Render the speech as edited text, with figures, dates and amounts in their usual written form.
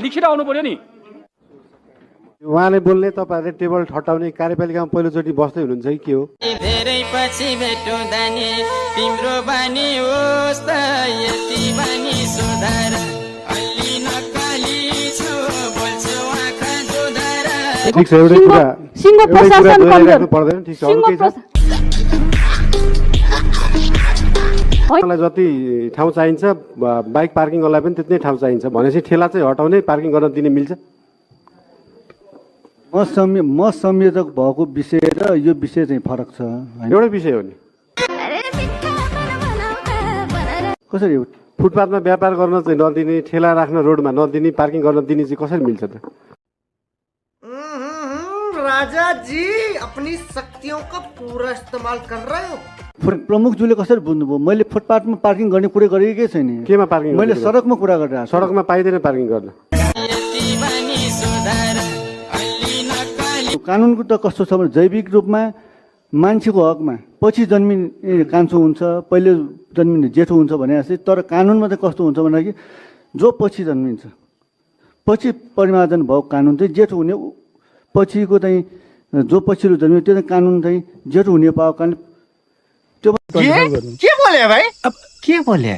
लिखेर आउनु पर्यो नि। उहाँले बोल्ने तपाईँहरूले टेबल ठटाउने कार्यपालिकामा पहिलोचोटि बस्दै हुनुहुन्छ कि के हो? धेरै पछि भेटुँदा नि तिम्रो बानी होस् त यति बानी सुधार अलि नक्कली छु बोल्छु आँखा जोधार। ठिक छ, एउटै कुरा सिंह प्रशासन दोहोऱ्याइराख्नु पर्दैन। ठिक छ, अरू केही छ? मलाई जति ठाउँ चाहिन्छ बाइक पार्किङ गर्नलाई पनि त्यति नै ठाउँ चाहिन्छ भनेपछि ठेला चाहिँ हटाउने पार्किङ गर्न दिने मिल्छ? म संयोजक भएको विषय र यो विषय चाहिँ फरक छ हैन? एउटै विषय हो नि। कसरी फुटपाथमा व्यापार गर्न चाहिँ नदिने, ठेला राख्न रोडमा नदिने, पार्किङ गर्न दिने चाहिँ कसरी मिल्छ त? राजा जी अपनी शक्तियों का पूरा इस्तेमाल कर रहे हो। प्रमुखज्यूले कसरी बुझ्नुभयो? मैले फुटपाथमा पार्किङ गर्ने कुरा गरेकै छैन। केमा पार्किङ? मैले सडकमा कुरा गरिरहेको छु। सडकमा पाइँदैन पार्किङ गर्न। कानुनको त कस्तो छ भने जैविक रूपमा मान्छेको हकमा पछि जन्मिने कान्छो हुन्छ, पहिले जन्मिने जेठो हुन्छ भने जस्तै, तर कानुनमा चाहिँ कस्तो हुन्छ भन्दाखेरि जो पछि जन्मिन्छ, पछि परिमार्जन भएको कानुन चाहिँ जेठो हुने, पछिको चाहिँ जो पछिल्लो जन्मियो त्यो चाहिँ कानुन चाहिँ जेठो हुने पाएको कारणले त्यो के बोले भाई? अब के बोले?